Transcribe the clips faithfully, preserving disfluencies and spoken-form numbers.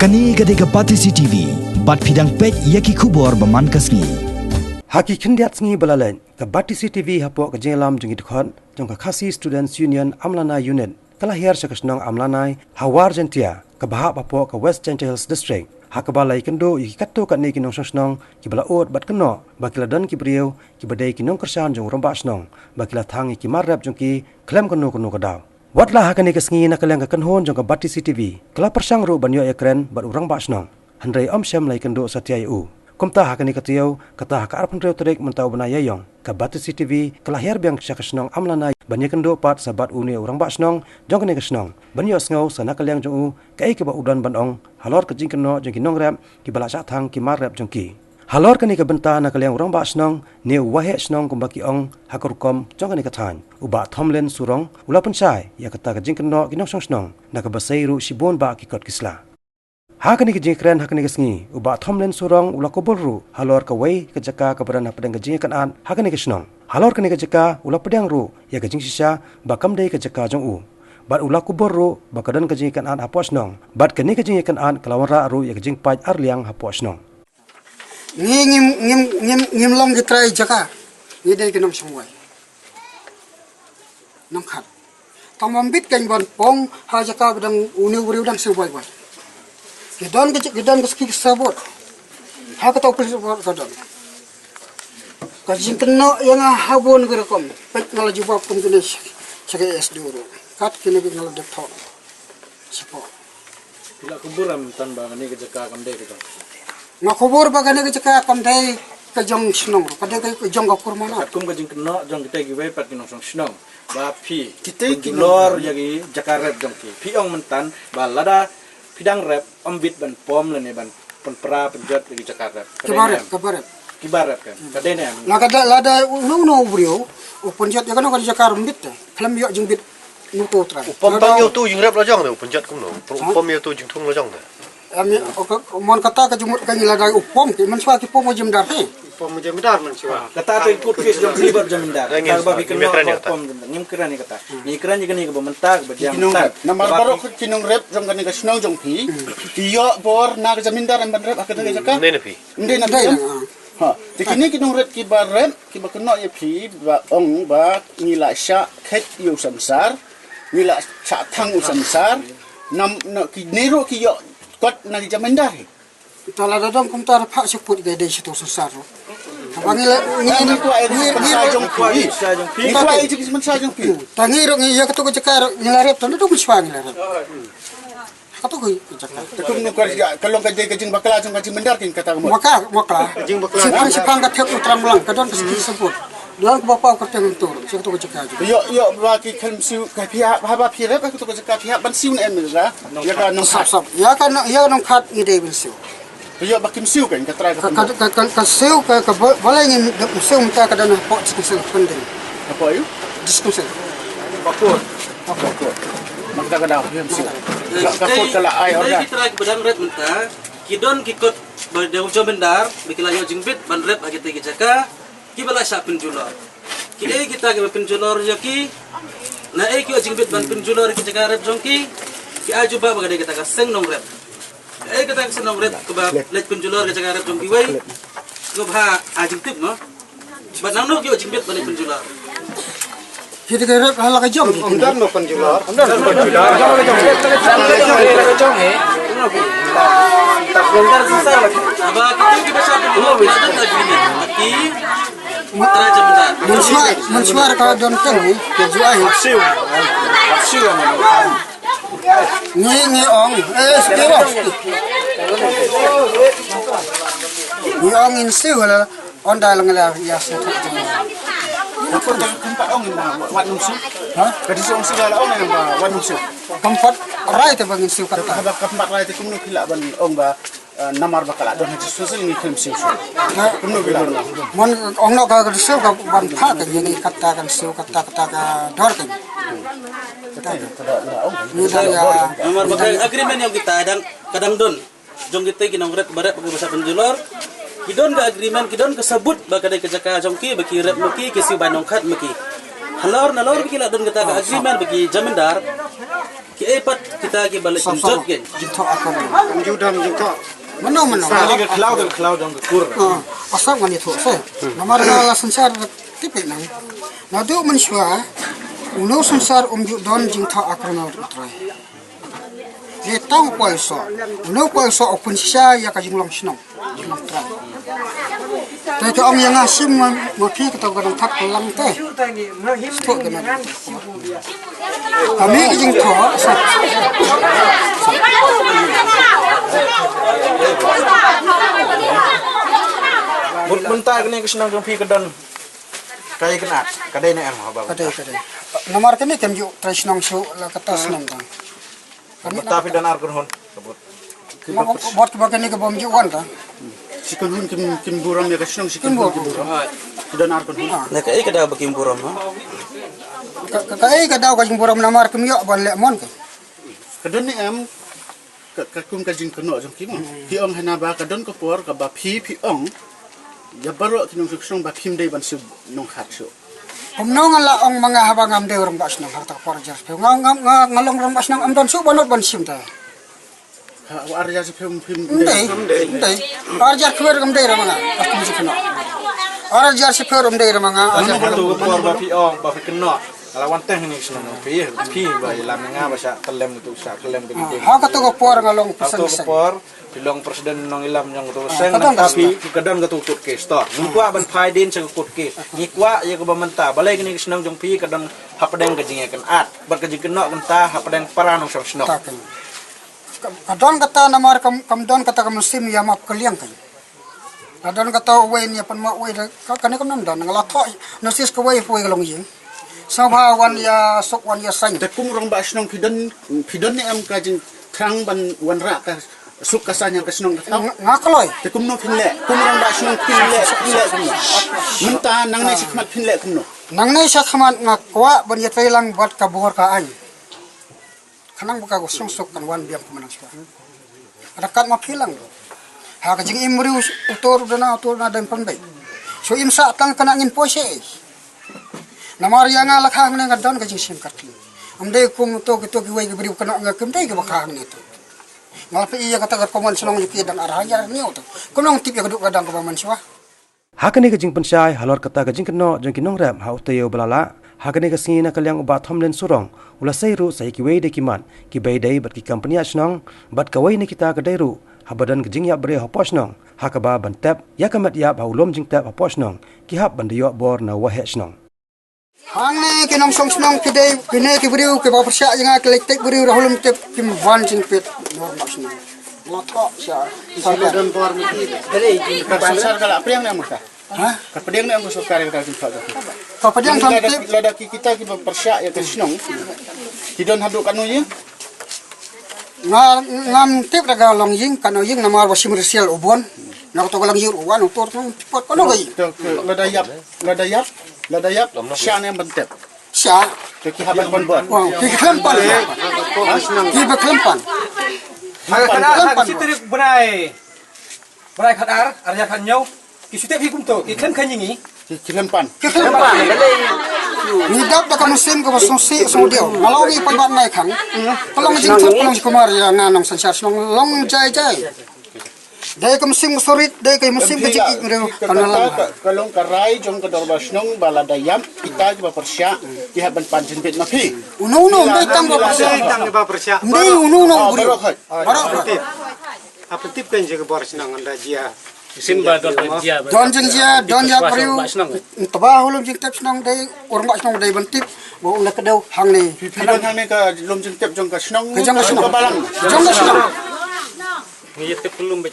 Kane ka dei ka Batesi T V, bad phi dang peit ïa ki khubor ba man ka sngi. Ha ki khyndiat sngi ba la leit, ka Batesi T V hapoh ka jingïalam jong ki dkhot jong ka Khasi Students Union Amlana Unit ka la hiar sha ka shnong Amlanai ha War Jaintia, kaba hap hapoh ka West Jaintia Hills District, ha kaba la ïakynduh ïa ki katto katne ki nongshong shnong kiba la ud bad kynnoh ba ki la don ki briew kiba dei ki nongkyrshan jong u rangbah shnong, ba ki la thang ïa ki mar rep jong ki khlem kano kano ka daw. Wat la ha kane ka sngi, na ka liang ka kynhun jong ka Batesi T V ka la pyrshang ruh ban ïoh ïakren bad u rangbah shnong, hynrei ym shym la ïakynduh satia ïa u. Kumta ha kane ka taïew, kata ha ka arphew hynriew tarik mynta u bnai Ïaïong, ka Batesi T V ka la hiar biang sha ka shnong Amlanai ban ïakynduh pat sa bad une u rangbah shnong jong kane ka shnong, ban ïohsngew sa na ka liang jong u kaei kaba u don ban ong halor ka jingkynnoh jong ki nongrep kiba la shah thang ki mar rep jong ki. Halor kane ka bynta, na ka liang u rangbah shnong ne u waheh shnong kumba ki ong ha ka rukom jong kane ka thaiñ, u Bah Thomlin Surong, u la pynshai ïa kata ka jingkynnoh ki nongshong shnong, na kaba sei ruh shibun bah ki kot ki sla. Ha kane ka jingïakren ha kane ka sngi, u Bah Thomlin Surong u la kubur ruh halor kawei ka jaka kaba don hapdeng ka jingïakynad ha kane ka shnong. Halor kane ka jaka u la pdiang ruh ïa ka jingshisha ba kam dei ka jaka jong u, bad u la kubur ruh ba ka don ka jingïakynad hapoh shnong, bad kane ka jingïakynad ka la wanrah ruh ïa ka jingpait arliang hapoh shnong. Ngi ngim, ngim, ngim, ngim long ki trai jaka. Ngi dei ki nongshong wai, nongkhat. Tang ba ym bit kein ban pom ha jaka ba dang une u briew dang siew wai wai. Ki don ki, ki don ki ski sabot. Ha kata u pris sabot ka don. Ka jingkynnoh ïa nga ha bun ki rukom. Peit, nga la jubab kum kine sha, sha ka S D O ruh. Kat kine ki nga la dep thok. Sha pok. Phi la kubur em tang ba kane ka jaka kam dei ka jong? Nga kubur ba kane ka jaka kam dei ka jong shnong, ka dei ka jong ka kur Manat. Katkum ka jingkynnoh jong kita kiwei pat ki nongshong shnong ba phi, kita ki pynjulor ïa ki jaka rep jong ki, phi ong mynta ba lada phi dang rep, ym bit ban pom lane ban pynpra pynjot ïa ki jaka rep. Kiba rep, kiba rep. Kiba rep kan. Ka dei ne em? La ka da, lada uno uno u briew u pynjot ïa kano kano ka jaka rep, ym bit te. Khlem ïoh jingbit. Ngutu trai. U pom tang ïa utu u jingrep la jong te, u pynjot kumno? U pom ïa utu u jingthung la jong te. Em, o ka, mon kata ka jingmut ka ngi la dei u pom, ki mynshuwa ki pom u jingmdar te. U pom u jingmdar mynshuwa. Kata te court case jong phi bad jingmdar. Kaba phi kynnoh ba pom jingmdar. Ngim kren ïa kata. Ngi kren ïa kane kaba mynta kaba jia mynta. Namar baroh ki nongrep jong kane ka shnong jong phi, ki ïoh bor na ka jamindar em ban rep ha kata ka jaka? Ym dei na phi. Ym dei na phi. Ha. Te kine ki nongrep kiba rep, kiba kynnoh ïa phi ba ong ba ngi la shah khet ïa u samsar, ngi la shah thang u samsar, nam, na, kine ruh ki ïoh kot na ki jamindar hi. Te lada dang kumta, phah sha pud, ka dei sha u samsar ruh. Haba ngi la, ngi, ngi kwah ïa ka jingpynshai jong phi. Ngi kwah ïa ka jingpynshai jong phi. Te ngi ruh ngi ïa katu ka jaka ruh ngi la rep, te na dang mynshuwa ngi la rep. Katu ka jaka. Te kumno ka, ka long ka dei ka jingbakla jong ka jingmynder kein kata ka mut? Bakla, bakla. Ka jingbakla. Shiphang, shiphang ka thep u tram lang, ka don ka ski sabot. Don kaba paw kyrteng tur, sha katu ka jaka. Ïoh, ïoh ba ki khlem siew, ka phi hap, haba phi rep ha katu ka jaka phi hap ban siew ne em ïa ka nongkhat? Sap, sap. Ïa ka nong, ïa nongkhat ngi dei ban siew. Ïoh ba kim siew kein ka trai ka. Ka, ka, ka, ka siew ka, ka ba, balei ngin da siew mynta, ka don hapoh District Council pending. Hapoh aïu? District Council. Bakor. Bakor. Mynta ka dei kim siew. Ka, ka court ka la ai order. Ki trai kiba dang rep mynta, ki don ki kot ba da u jamindar ba ki la ïoh jingbit ban rep ha kita ki jaka kiba la shah pynjulor. Kiei kita kiba pynjulor ïa ki? Naei ki ïoh jingbit ban pynjulor ïa ki jaka rep jong ki? Ki ai jubab ba ka dei kata ka seng nongrep. Kaei kata ka seng nongrep kaba leit pynjulor ka jaka rep jong kiwei? Kaba ha, ha jingtip mo. Bad nangno ki ïoh jingbit ban leit pynjulor? Kita ki rep ha la ka jong ki. Ym don mo pynjulor. Ym don pynjulor. Haba kita kiba shah pynjulor ki la don agreement bad ki trai jamindar. Mynshuwa, mynshuwa ka don teng hi, ka ju ai. Siew. Siew. Ngi, ngi ong, eh, siew. Ngi ong ngin siew la, ynda la ngi la ïa siew. Ka dei ong siew. Ha? Ka dei ong siew la ong ba wat ong siew. Kam pat rai te ba ngin siew kata. Haba kam pat rai te kumno phi lah ban ong ba, eh, namar ba ka la don ha social ngi khlem siew shuh. Kumno phi lah ban ong? Mon ong noh ka, ka siew ka ban phah ka, ïa ngi kata kan siew kata, kata ka dor ka. Kata ka dor, ong. Ngi da ïa. Namar ba ka agreement jong kita dang, ka dang don. Jong kita ki nongrep ba rep, ba shah pynjulor. Ki don ka agreement, ki don ka sabut ba ka dei ka jaka jong ki, ba ki rep ma ki, ki siew ba nongkhat ma ki. Halor nalor ba ki la don kata ka agreement ba ki jamindar. Ki ei pat kita ki ba leh jot gen. Jingthoh akor. Kam ju dam jingthoh. Mano mano. Sa ni ka khlaw da khlaw dang ka kur. Asam ngani thoh se. Namar ka la synshar tip nang. Naduh mynshuwa uno synshar um ju don jingthoh akor na u trai. Ye tang poi so. Uno poi so u pynshisha ïa ka jinglong shnong. Te ka ong ïa nga shim ma, ma phi ka tau ka dang thak ka lang te. Stok ka na. Kami ka jingthoh sa. Bun bun ta kane ka shnong jong phi ka don. Ka ïa kane ka dei ne em haba. Ka dei ka dei. Namar kane kam ju trai shnong shu la kata shnong tang. Kami ta phi don ar kynhun. Bot kiba kane ka bom ju wan ta. Shi kynhun kim kim burom ïa ka shnong shi kynhun kim burom. Ki don ar kynhun. Na ka ei ka daw ba kim burom ha? Ka ka ei ka daw ka jingburom namar kim ïoh ban leh mon ka. Ka don ne em ka ka kum ka jingkynnoh jong ki mo. Phi ong hana ba ka don ka por ka ba phi phi ong. Ïa baroh ki nongshong shnong ba phim dei ban shu nongkhat shu. Kumno nga la ong ma nga haba ngam dei u rangbah shnong ha kata ka por ar hajar shiphew. Nga nga nga nga long rangbah shnong am don shu banot ban shim ta. Ha ar hajar shiphew phim dei. Ndei, ndei. Ar hajar kwer ngam dei ra ma nga. Ar hajar shiphew ngam dei ra ma nga. Ar hajar kwer. Katu ka por ba phi ong ba phi kynnoh. Nga la wan teng ni shnong phi phi ba ïalam nga ba sha tellem tu sha tellem tu. Ha katu ka por nga long. Katu ka por. Phi long president nongïalam jong katu ka seng, nangta phi ka don katu ka court case to. Ngi kwah ban phai dien sha ka court case. Ngi kwah ïa kaba mynta balei kane ka shnong jong phi ka don hapdeng ka jingïakynad bad ka jingkynnoh kynta hapdeng para nongshong shnong. Ka don kata namar kam don kata ka mynsiem ïa map ka liang ka. Ka don kata uwei ne pynmih uwei da kane kam don nga la thoh notice kawei uwei ka long ïing. Sngewbha wan ïa suk wan ïa saiñ. Te kum rangbah shnong phi don phi don ne em ka jingthrang ban wanrah ka suk ka saiñ ha ka shnong ka thaw? Nga kloi. Te kumno phin leh kum rangbah shnong phin leh phin leh kumno? Mynta nangne shakhmat phin leh kumno? Nangne shakhmat nga kwah ban ïatrei lang bad ka bor ka aiñ. Khnang ba ka suk suk kan wan biang kumno nang shuwa. Ada kat ma phi lang. Ha ka jingim riu utur dana utur na dang pang dei. Shu im sa tang kana ngin poi sha ei. Namar ïa nga la kha hangne nga don ka jingshim ka ti. Am dei kum to ki to ki wei ki briew kano nga kum dei ki ba kha hangne to. Nga la phi ïa kata ka common shnong ïa ki dang ar hajar ngi to. Kumno tip ïa ka duk ka dang ka ba man shuwa. Ha kane ka jingpynshai halor kata ka jingkynnoh jong ki nongrep ha u taïew ba la lah ha kane ka sngi na ka liang u Bah Thomlin Surong u la sei ruh sa ïa kiwei de ki mat ki bei dei bad ki kam pynïaid shnong bad kawei na kita ka dei ruh haba don ka jingïap briew hapoh shnong ha kaba ban tep ïa ka met ïap ha u lum jingtep hapoh shnong ki hap ban da ïoh bor na u waheh shnong. Hangne ki nongshong shnong ki dei kine ki briew kiba pyrshah ïa nga ki leit tep briew ra u lum tep kim wan jingpeit. Nor ma shnong. Nga thoh sha. Sha don bor miti. Ka sorkar ka la pdiang ne em ka? Ha? Ka pdiang ne em ka sorkar ka jingthoh. Ka pdiang kam tip. Lada ki kita kiba pyrshah ïa ka shnong. Ki don haduh kano ïing? Nga ngam tip da ka long ïing kano ïing namar ba shim risial u bon. Na to ka long ïing u wan u tur tu pot kano ka ïing. Lada ïap. Lada ïap, lada ïap, sha ne ban tep. Sha. Te ki hap ban bor. Ki khlem pan. Ki ba khlem pan. Khlem pan. Tarik bnai. Bnai khatar, ar hajar khathynñiew. Ki shu tep hi kumto, ki khlem kha ïing ngi. Ki khlem pan. Ki khlem pan. Ngi dap da ka mynsiem kaba sngewsih sngewdiaw. Nga la ong ïa pynban nai khang. Ka long jingthut ka long jingkmar ïa nga nongsynshar shnong long jai jai. Dei ka mynsiem ka surit, dei ka mynsiem ka jingïeit. Ka long ka rai jong ka dorbar shnong ba lada ïap kita kiba pyrshah ki hap ban pan jingpeit ma phi. Uno uno dei tang ba pyrshah. Dei uno uno. Baroh khot. Baroh khot. Apa tip kan jingkbor shnong anda jia. Simba don jia. Don jia, don jia briew. Taba u lum jingtep shnong dei, u rangbah shnong dei ban tip. Ba u la kdew hangne. Phi don hangne ka lum jingtep jong ka shnong. Ka jong ka shnong. Ka balang. Jong ka shnong. Ngi tip lum bit.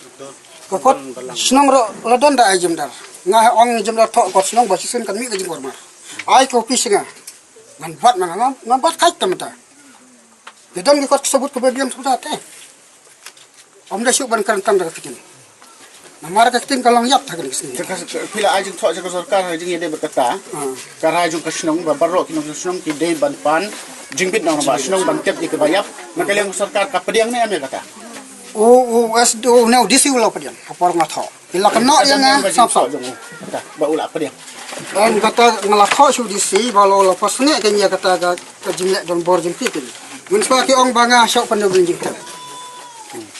Ka kot shnong ro la don da ai jemdar. Nga ong jemdar thoh kot shnong ba shisien kan mih ka jingkor mar. Ai ko pi singa. Ngan bat ma nga, ngan bat kai tamta. Ki don ki kot sabut ka ba biang sabut te. Om da shu ban kan tang da ka ktien. Namar ka ktien ka long ïap ta ka ktien. Phi la ai jingthoh jong ka sorkar ha jingïadei bad kata. Ka rai jong ka shnong ba baroh ki nong shnong ki dei ban pan jingbit nong ba shnong ban tep ïa kiba ïap. Na ka liang ka sorkar ka pdiang ne em ïa kata. U u S D O ne u D C u la pdiang. Ka por nga thoh. Ki la kynnoh ïa nga sap sap. Ba u la pdiang. Ong kata nga la thoh sha u D C ba la la pasneh ka ïa kata ka, ka jingleh donbor jong ki. Mynta ki ong ba nga sha u pyndonkam jingtep.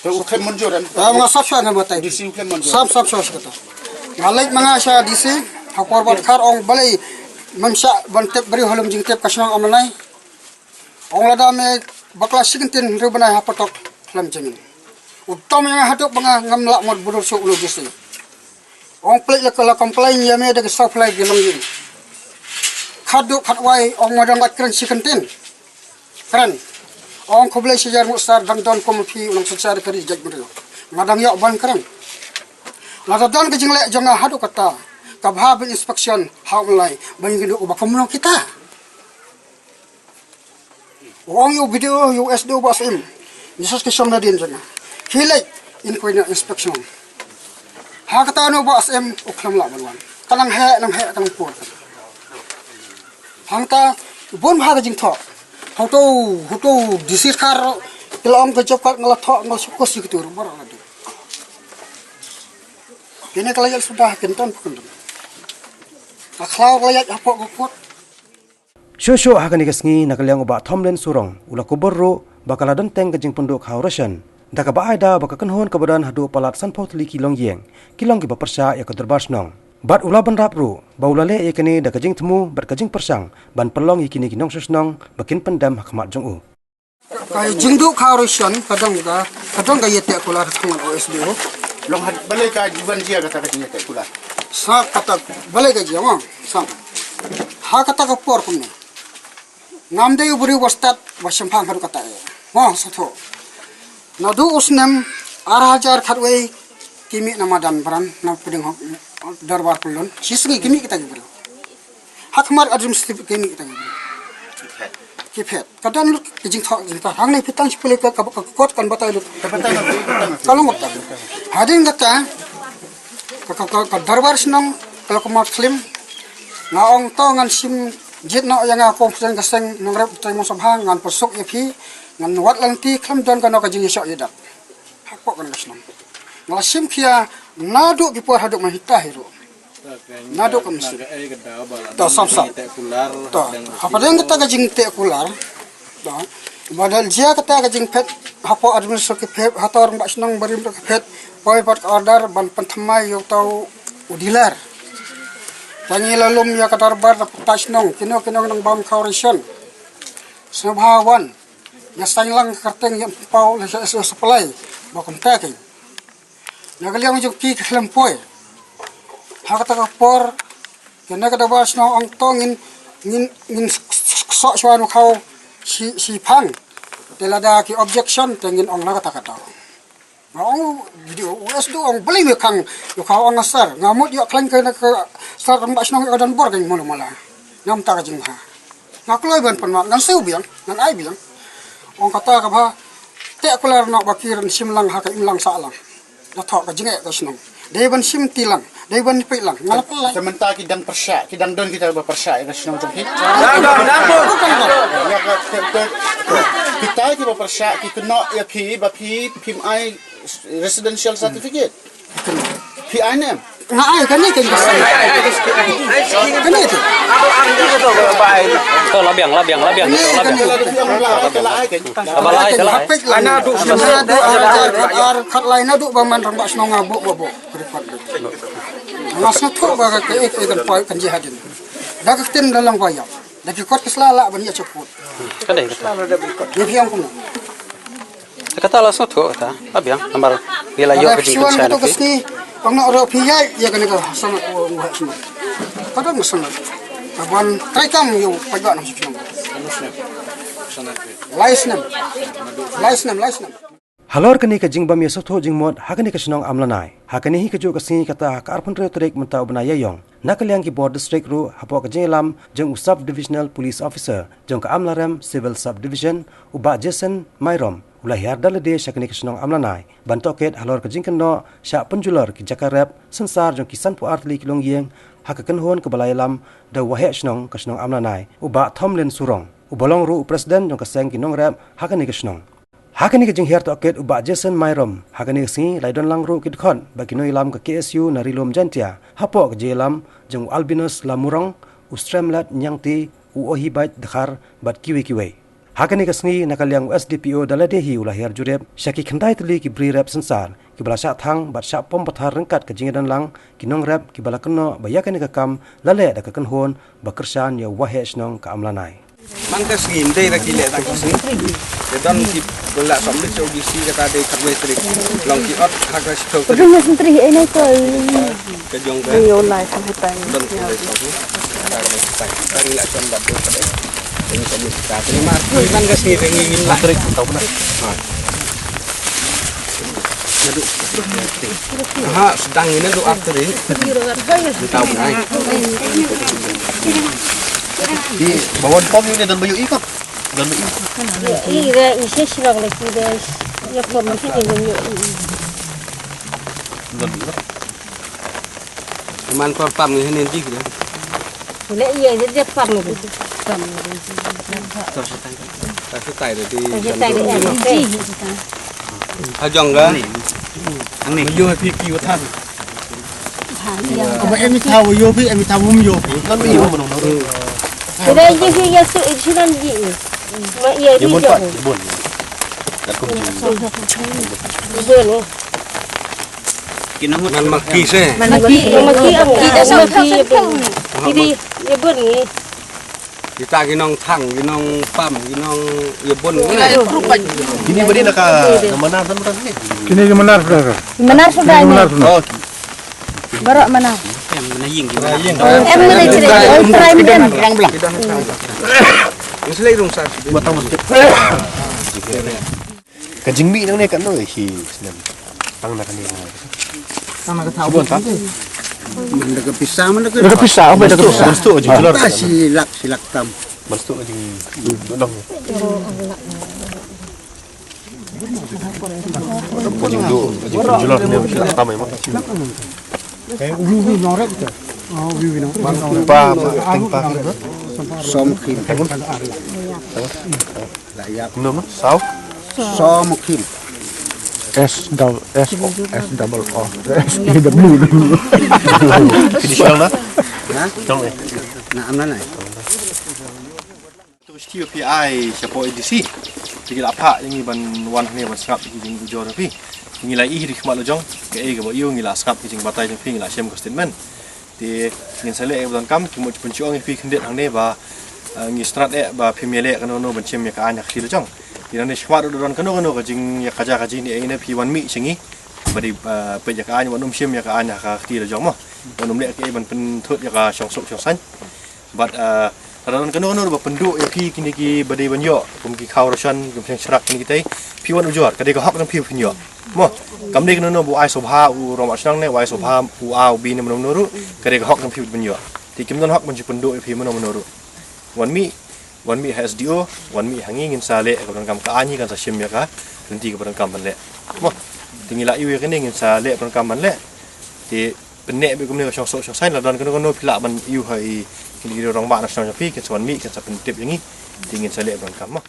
Te u khlem mynjur em. Ah, nga sap sha nga matai. D C u khlem mynjur. Sap sap sha kata. Nga leit ma nga sha D C, ha por ba dkhar ong balei mem shah ban tep briew halor jingtep ka shnong Amlanai. Ong lada me bakla shi kyntien hynriew bnai ha patok khlem jingin. U tom ïa nga haduh ba nga ngam lah mut budur shuh u D C. Ong pynleit la ka la complain ïa me da ki saw pynlait ki longïing. Khatduh khatwai ong ma dang kat kren shi kyntien. Kren. Ong khublei shihajar Muksar dang don kum phi u nongsynshar ka ri jaitbynriew. Nga dang ïoh ban kren. Lada don ka jingleh jong nga haduh kata. Ka bha ban inspection ha u Amlanai ban ïakynduh uba kumno kita. U ong ïa u B D O, ïa u S D O, Bah Syiem. Ngi shu ka shong nadien jong nga. Phi leit in kwai na inspection. Ha kata no Bah Syiem u khlem lah ban wan. Ka nang heh, nang heh, ka nang por. Hangta bun bha ka jingthoh. Hato, hato D C dkhar ki la ong ka job card nga la thoh, nga la shu kos ïa kito ruh baroh la dei. Kine ka la ïaid suda ha kin ton pukun. Ka khlaw ka la ïaid hapoh ka kot. Shuh shuh ha kane ka sngi na ka liang u Bah Thomlin Surong u la kubur ruh ba ka la don teng ka jingpynduh khaw ration. Da kaba ai da ba ka kynhun kaba don haduh palat sanphew tylli ki longïing ki long kiba pyrshah ïa ka dorbar shnong. Bad u la bynrap ruh ba u la leh ïa kane da ka jingthmu bad ka jingpyrshang ban pynlong ïa kine ki nongshong shnong ba kin pyndem ha khmat jong u. Ka jingduh khaw ration ka dang ka, ka dang ka ïateh kular ha khmat O S D O. Long ha balei ka jiwan jia kata ka jingïateh kular. Sa kata balei ka jia ma sa. Ha kata ka por kumne. Ngam dei u briew ba stad ba shemphang haduh kata eh. Mo sa tho. Naduh u snem ar hajar khatwei ki mih na madan bran na pdeng hok dorbar pylon. Shi sngi ki mih kita ki briew. Ha khmat administrative ki mih kita ki briew. Ki phet. Ka don lut ki jingthoh jingthoh. Hangne phi tang shi pule ka ka kot kan batai lut. Ka long kata. Hadien kata ka ka ka dorbar shnong ka la kumar khlim. Nga ong to ngan shim jied noh ïa nga kum president ka seng nongrep trai mon sabha ngan pyrsuk ïa phi ngan wad lynti khlem don kano ka jingïasoh ïa dak. Hapoh kane ka shnong. Nga la shim khia naduh ki por haduh mynta hi ruh. Naduh ka mynsiem. To sam sam. To hapdeng kata ka jingteh kular. To ba dal jia kata ka jingphet hapoh administrative phet hator ba shnong barim ka phet poi pat ka order ban pynthymmai ïa uta u dealer. Ka ngi la lum ïa ka dorbar da pyrta shnong kino kino nang bam khaw ration. Sngewbha wan. Nga saiñ lang ka kyrteng ïa pau la sa sa supply ba kumta kein. Na ka liang jong ki ka khlem poi. Ha kata ka por kane ka dorbar shnong ong to ngin ngin ngin ksoh shwa nu khaw shi shi phang. Te lada ki objection te ngin ong na kata kata. Nga ong video U S do ong beli me khang yu khaw ong asar nga mut yu khleng ka na ka sar rang ba shnong yu don bor ka mula mula. Ngam ta ka jingha. Nga kloi ban pan ma ngan seu biang ngan ai biang. Ong kata ka ba te kular nok ba kiran sim lang ha ka im lang sa lang. Da thok ka jingeh ka shnong. Dei ban sim ti lang. Dei ban peit lang nga la peit lang. Sementara ki dang pyrshah ki dang don kita ba pyrshah ïa ka shnong jong ki. Dang dang dang. Ïa ka te te kita ki ba pyrshah ki kynnoh ïa phi ba phi phim ai residential certificate. Phi ai ne em? Nga ai kane kan ka shnong. Kane tu. To la biang la biang la biang la biang. Kane la ai kan. Ba la ai la ai. Ana du ana du ar khat lai na du ba man rang ba shnong nga bo bo bo. Nga sngewthuh ba ka, ka, ka, ka, kan poi, kan jihadin. Da ka ktien da lang ba ïap. Da ki kot ki sla lah ban ïa chukut. Ka dei kata. Ïa phi ong kumno. Kata la sngewthuh kata. Abiang namar ïa la ïoh ka jingkynshai na phi. Ong na ro phi ïa ïa kane ka sanad u u ha sanad. Ka dang sanad. Ka ban trai kam ïa u paidbah na shnong. Lai snem. Lai snem, lai snem. Halor kane ka jingbym ïasngewthuh jingmut ha kane ka shnong Amlanai. Ha kane hi kajuh ka sngi kata ha ka arphew hynriew tarik mynta u bnai Ïaïong. Na ka liang ki bor district ruh hapoh ka jingïalam jong u Sub Divisional Police Officer jong ka Amlarem Civil Sub Division u Bah Jason Myrom u la hiar da lade sha kane ka shnong Amlanai ban tohkit halor ka jingkynnoh shah pynjulor ki jaka rep synsar jong ki sanphew ar tylli ki longïing ha ka kynhun kaba la ïalam da u waheh shnong ka shnong Amlanai u Bah Thomlin Surong uba long ruh u president jong ka seng ki nongrep ha kane ka shnong. Ha kane ka jinghiar tohkit u Bah Jason Myrom, ha kane ka sngi la ïadon lang ruh ki dkhot bad ki nongïalam ka K S U na Ri Lum Jaiñtia, hapoh ka jingïalam jong u Albinus Lamurong, u Stremlet Ñiangti, u Ohibait Dkhar bad kiwei kiwei. Ha kane ka sngi na ka liang u S D P O da lade hi u la hiar jurip sha ki khyndai tylli ki bri rep synsar kiba la shah thang bad shah pom pathar ryngkat ka jingïadon lang ki nongrep kiba la kynnoh ba ïa kane ka kam la leh da ka kynhun ba kyrshan ïa u Waheh Shnong ka Amlanai. Man ka sngi, ym dei da ki leh tang ka sngi. Te don ki ba la submit sha O D C kata dei khatwei tarik. Long ki ot ha ka shiphew tarik. Ka jong ka. Dei online sampai tang. Don ki leh tang. Kata ka dei tang. Tang leh shon bad dei ka dei. Dei submit ka. Te mar ki man ka sngi dei ngi ngin lah. Tarik tau benar. Ha. Ha, sedang ini tu after ini. Tahu kan? Di bawah pom ini dan bayu ikut. Dan bayu ikut. Ira isi silang lagi deh. Ya pom sini dan yuk. Dan bayu. Iman kor pam ni hene dik deh. Boleh iya dia dia pam ni. Pam ni. Tak setai deh di. Tak setai deh. Ha jong ka. Ang ni. Yo pi ki wa than. Ba em thaw yo pi em thaw mum yo. Nan mi yo mo no. Dei ji hi ya su ji nan ji. Ma iya di. Bun. Bun. Man ma ki se. Man ma ki. Ma ki ang. Ki da sa ma ki. Ki di ya bun ni. Kita ki nong thang, ki nong pam, ki nong ïa bun. Kini beri naka, na Manar san beras ni. Kini ki Manar sudah. Manar sudah ni. Oh. Barak Manar. Em mana ying. Em mana cerita. Oh, Prime Dem. Orang belang. Ini selai rong sa. Batang masjid. Ka jingmih nangne katno hi snem. Tang na kane. Tang na ka thaw. Shibun ta. Manda ka pisa, manda ka. Manda ka pisa, oh, manda ka pisa. Manda ka pisa. Silak, silak tam. Manda ka jing. Jingdu, jingdu ne silak tam ai ma. Kai uwi uwi nong rek ta. Oh, uwi uwi nong. Pa, pa, teng pa. Som khin. Kumno ma? Saw? Saw Mukhim. S double S O, S double O. S A W. Kini siyang na? Ha? Siyang eh. Na amna nai. Tu ski pi ai shapo A D C. Ki la phah ngi ban wan ne ban sngap ki jingujor phi. Ngi la ïohi khmat la jong. Kaei kaba ïoh ngi la sngap ki jingbatai jong phi ngi la shem ka statement. Te ngin sa leh ïa ka ba donkam, ki mut pynshong ïa phi khyndiat hangne ba, eh, ngi strat eh ba phim ïaleh kano kano ban shim ïa ka aiñ ha ka kti la jong. Te nangne shakhmat ruh da don kano kano ka jingïakajia ka jingeh ïa ngi ne phi wan mih sha ngi. Ba dei, eh, peit ïa ka aiñ, wan ym shim ïa ka aiñ ha ka kti la jong mo. Wan ym leh kaei ban pynthut ïa ka shongsuk shongsaiñ. Bad, eh, lada don kano kano ruh ba pynduh ïa phi kine ki ba dei ban ïoh kum ki khaw ration, ki pynshong sharak kine kitai, phi wan ujor, ka dei ka hok jong phi ba phin ïoh. Mo, kam dei kano kano ba u ai sngewbha u rangbah shnong ne u ai sngewbha u A u B ne mano mano ruh, ka dei ka hok jong phi ban ïoh. Te kim don hok ban shu pynduh ïa phi mano mano ruh. Wan mih, wan mih ha S D O, wan mih ha ngi, ngin sa leh ïa ka ba donkam, ka aiñ hi kan sa shim ïa ka lynti ka ba donkam ban leh. Mo, te ngi la ïohi ïa kane ngin sa leh ba donkam ban leh. Te pynneh beit kumne ka shongsuk shongsaiñ, lada don kano kano phi lah ban ïoh ha i kine ki rangbah na shnong jong phi, kin sa wan mih, kin sa pyntip ïa ngi. Te ngin sa leh ba donkam mo.